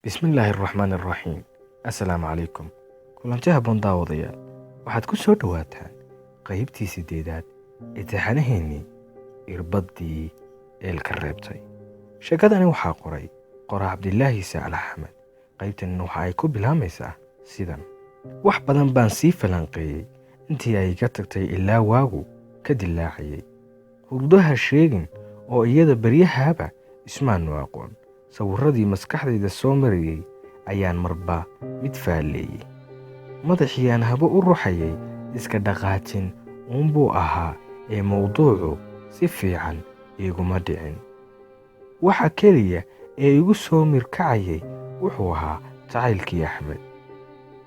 Bismillaahi Raxmaani Raxiim. Assalaamu calaykum. Kulanti habboon, daawadayaal. Waxaad ku soo dhowaataan qaybtii 8aad ee taxanaheennii Irbaddii Eelka Reebtay. Sheekadani waxaa qoray qoraa Cabdilaahi Saalax Axmed. Qaybtanina waxa ay ku bilaamaysaa sidan. Wax badan baan sii falanqeeyey intii ay iga tagtay ilaa waagu ka dilaacayay. Hurdo ha sheegin oo iyada beryahaaba ismaanu aqoon. Sawirradii maskaxdayda soo marayay ayaan marba mid faalleeyey. Madaxii aan habo u ruxayay iska dhaqaajin uunbuu ahaa ee mowduucu si fiican iiguma dhicin. Waxa keliya ee igu soo mirkacayay wuxuu ahaa jacaylkii Axmed.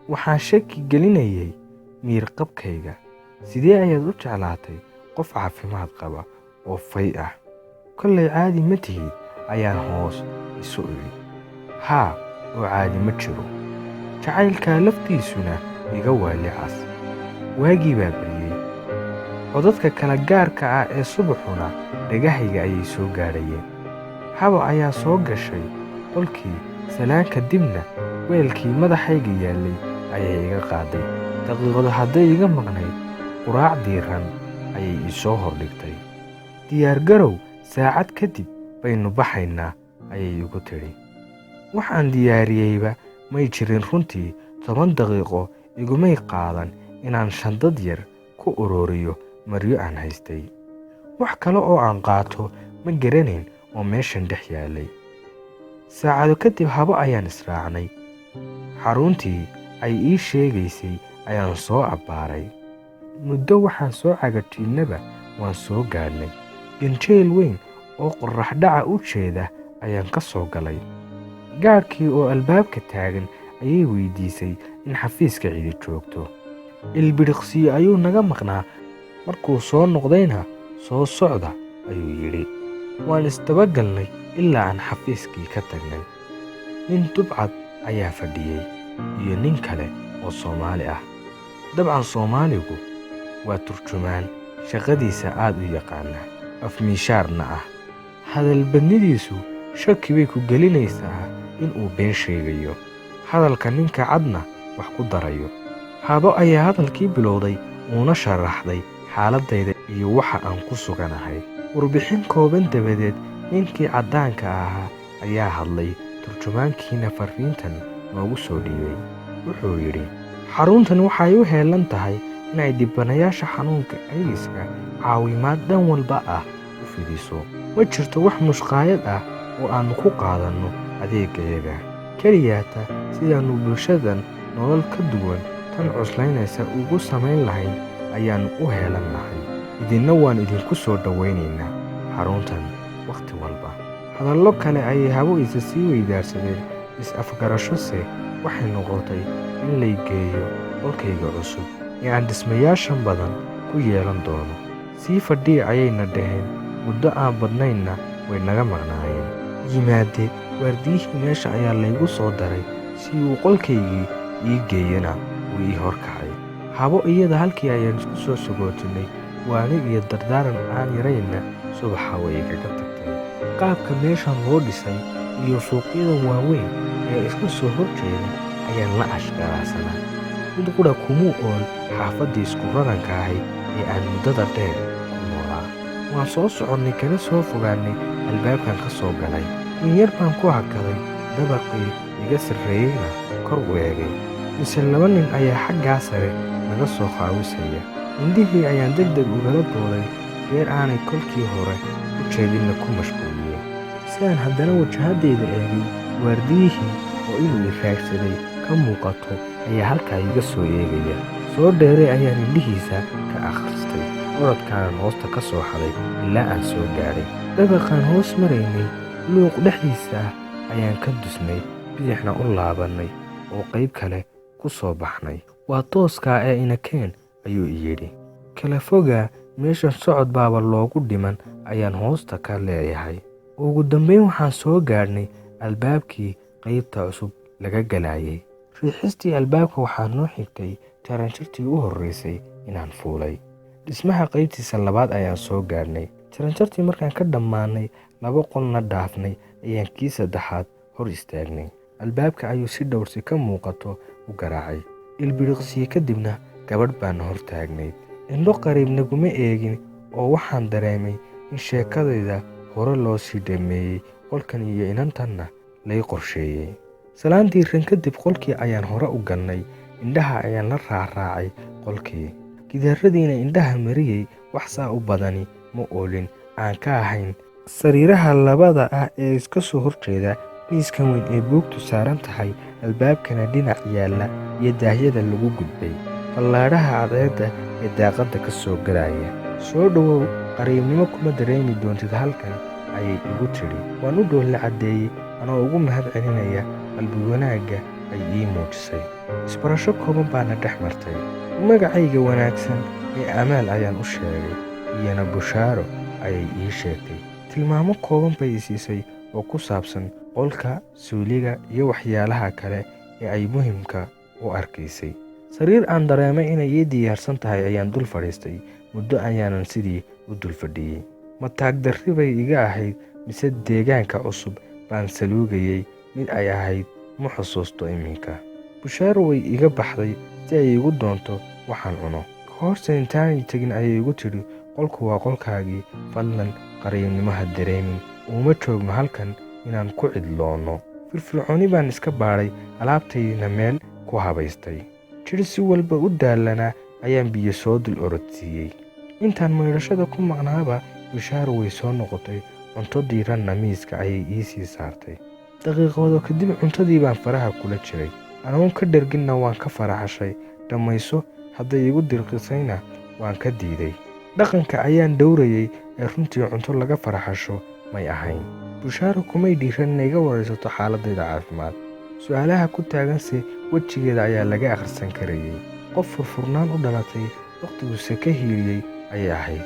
Waxaan shaki gelinayay miyir-qabkayga. Sidee ayaad u jeclaatay qof caafimaad qaba oo fay ah? Kollay caadi ma tihid, ayaan hoos isu idhi. Haa, oo caadi ma jiro. Jacaylkaa laftiisuna iga waali cas. Waagii baa baryay. Codadka kala gaarka ah ee subaxuna dhagahayga ayay soo gaadhayeen. Habo ayaa soo gashay qolkii, salaan kadibna weelkii madaxayga yaallay ayay iga qaaday. Daqiiqado hadday iga maqnayd, quraac diirran ayay ii soo hordhigtay. "Diyaargarow, saacad kadib baynu baxaynaa," ayay igu tidhi. Waxaan diyaariyeyba may jirin runtii. 10 daqiiqo igumay qaadan inaan shandad yar ku ururiyo maryo aan haystay. Wax kale oo aan qaato ma garanayn oo meeshan dhex yaallay. Saacado kadib Habo ayaan israacnay. Xaruntii ay ii sheegaysay ayaan soo abbaaray. Muddo waxaan soo cagajiinnaba waan soo gaadhnay. Ganjeel weyn oo qorrax dhaca u jeeda ayaan ka soo galay. Gaadhkii oo albaabka taagan ayay weydiisay in xafiiska cidi joogto. Ilbidhiqsiyo ayuu naga maqnaa. Markuu soo noqdayna, "Soo socda," ayuu yidhi. Waan isdabagalnay ilaa aan xafiiskii ka tagnay. Nin dubcad ayaa fadhiyey iyo nin kale oo Soomaali ah. Dabcan Soomaaligu waa turjumaan shaqadiisa aad u yaqaana, afmiishaarna ah. Hadalbadnidiisu shaki bay ku gelinaysaa in uu been sheegayo. Hadalka ninka cadna wax ku darayo. Habo ayaa hadalkii bilowday, uuna sharaxday xaaladdayda iyo waxa aan ku suganahay. Warbixin kooban dabadeed, ninkii caddaanka ahaa ayaa hadlay, turjumaankiina farriintan noogu soo dhiibay. Wuxuu yidhi, "Xaruntan waxay u heellan tahay inay dhibanayaasha xanuunka Aydiska caawimaad dhan walba ah u fidiso. Ma jirto wax mushqaayad ah oo aannu ku qaadanno adeegayaga. Keliyaata sidaannu bulshadan nolol ka duwan tan cuslaynaysa ugu samayn lahayn ayaannu u heellan nahay. Idinna waan idinku soo dhowaynaynaa xaruntan wakhti walba." Hadallo kale ayay Habo isa sii weydaarsadeen. Is-afgarashose waxay noqotay in lay geeyo qolkayga cusub ee aan dhismayaashan badan ku yeelan doono. "Sii fadhiya," ayayna dhaheen. Muddo aan badnaynna way naga maqnaayeen. Yimaade waardiyihii meesha ayaa laygu soo daray, si uu qolkaygii ii geeyana wuu ii horkacay. Habo iyada halkii ayaan isku soo sagootinnay. Waani iyo dardaaran aan yaraynna subaxa way igaga tagtay. Qaabka meeshan loo dhisay iyo suuqyadan waaweyn ee iska soo horjeeda ayaan la ashqaraarsanaa. Mid qudha kumuu ool xaafaddii isku raranka ahayd ee aan muddada dheer ku noolaa. Waan soo soconnay, kana soo fogaannay albaabkan ka soo galay. In yar baan ku hakaday, dabaqii iga sarreeyeyna kor u eegay. Mise laba nin ayaa xaggaa sare naga soo qaawisaya. Indhihii ayaan degdeg ugala booday, beer aanay kolkii hore u jeedinna ku mashquuliyey. Si aan haddana wajahaddayda eegay, waardiyihii oo inuu i raagsaday ka muuqato ayaa halkaa iga soo eegaya. Soo dheeray ayaan indhihiisa ka akhristay. Orodkaan hoosta ka soo xaday ilaa aan soo gaadhay. Dabaqaan hoos maraynay, luuq dhexdiisa ah ayaan ka dusnay, bidixna u laabannay oo qayb kale ku soo baxnay. "Waa tooskaa ee ina keen," ayuu i yidhi. "Kala fogaa meeshan, socod baaba loogu dhiman," ayaan hoosta ka leeyahay. Ugu dambayn waxaan soo gaadhnay albaabkii qaybta cusub laga galayay. Riixistii albaabka waxaa noo xigtay jaranjartii u horreysay inaan fuulay. Dhismaha qaybtiisa labaad ayaan soo gaadhnay. Jaranjartii markaan ka dhammaanay, laba qolna dhaafnay, ayaan kii saddexaad hor istaagnay. Albaabka ayuu si dhowrsi ka muuqato u garaacay. Ilbiriqsiye kadibna gabadh baana hor taagnayd. Indho qariib naguma eegin oo waxaan dareemay in sheekadayda hore loo sii dhammeeyey, qolkan iyo inantanna lay qorsheeyey. Salaan diiran kadib qolkii ayaan hore u galnay. Indhaha ayaan la raacraacay qolkii. Gidaaradiina indhaha mariyey, wax saa u badani ma oolin aan ka ahayn sariiraha labada ah ee iska soo horjeeda, miiskan weyn ee buugtu saaran tahay, albaabkana dhinac yaalla iyo daahyada lagu gudbay fallaadhaha cadceedda ee daaqadda ka soo galaya. "Soo dhowow, qariibnimo kuma dareemi doontid halkan," ayay igu tidhi. Waan u dhoolla caddeeyey anoo ugu mahad celinaya qalbi wanaagga ay ii muujisay. Isbarasho kooban baana dhex martay. Magacayga wanaagsan ee Amaal ayaan u sheegay, iyana Bushaaro ayay ii sheegtay. Tilmaamo kooban bay i siisay oo ku saabsan qolka, suuliga iyo waxyaalaha kale ee ay muhiimka u arkaysay. Sariir aan dareemay inay ii diyaarsan tahay ayaan dul fadhiistay. Muddo ayaanan sidii u dul fadhiyey. Ma taagdarri bay iga ahayd mise deegaanka cusub baan saluugayey? Mid ay ahayd ma xusuusto iminka. Bushaaro way iga baxday si ay iigu doonto waxaan cuno. Ka horse intaanay tegin ayay igu tidhi, "Qolku waa qolkaagii, fadlan qariibnimo ha dareemin. Uuma joogno halkan inaan ku cidloonno." Firfircooni baan iska baadhay, alaabtaydina meel ku habaystay. Jidh si walba u daallanaa ayaan biyo soo dul orodsiiyey. Intaan maydhashada ku maqnaaba Bushaaro way soo noqotay, cunto diiranna miiska ayay ii sii saartay. Daqiiqado kadib cuntadii baan faraha kula jiray. Anoon ka dherginna waan ka faraxashay. Dhammayso hadday igu dirqisayna waan ka diiday. Dhaqanka ayaan dhowrayey ee runtii cunto laga faraxasho may ahayn. Bushaaro kumay dhiiran inay iga waraysato xaaladayda caafimaad. Su'aalaha ku taaganse wejigeeda ayaa laga akhrisan karayey. Qof furfurnaan u dhalatay, wakhtiguse ka hiiliyey ayay ahayd.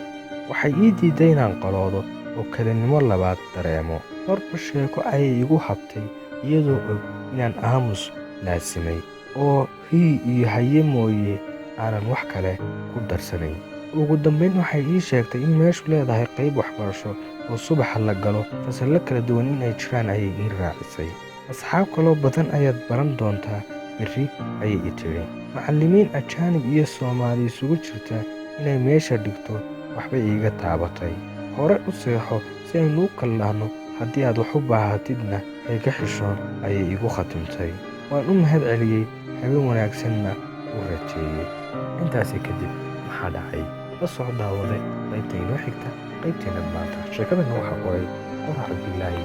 Waxay ii diiday inaan qaloodo oo kelinimo labaad dareemo. Marba sheeko ayay igu habtay, iyadoo og inaan aamus laasimay oo hii iyo haye mooye aanan wax kale ku darsanayn. Ugu dambayn waxay ii sheegtay in meeshu leedahay qayb waxbarasho oo subaxa la galo, fasallo kala duwan in ay jiraan ayay ii raacisay. "Asxaab kaloo badan ayaad baran doontaa berri," ayay i tidhi. Macallimiin ajaanib iyo Soomaali isugu jirta inay meesha dhigto waxbay iiga taabatay. "Hore u seexo si aynu u kallahno, haddii aad wax u baahatidna hayga xishoon," ayay igu khatimtay. Waan u mahad celiyey, habeen wanaagsanna u rajeeyey. Intaasi kadib maxaa dhacay? La soco daawade qaybta inoo xigta qaybteena maanta. Sheekadana waxaa qoray Qorax Cabdilaahi.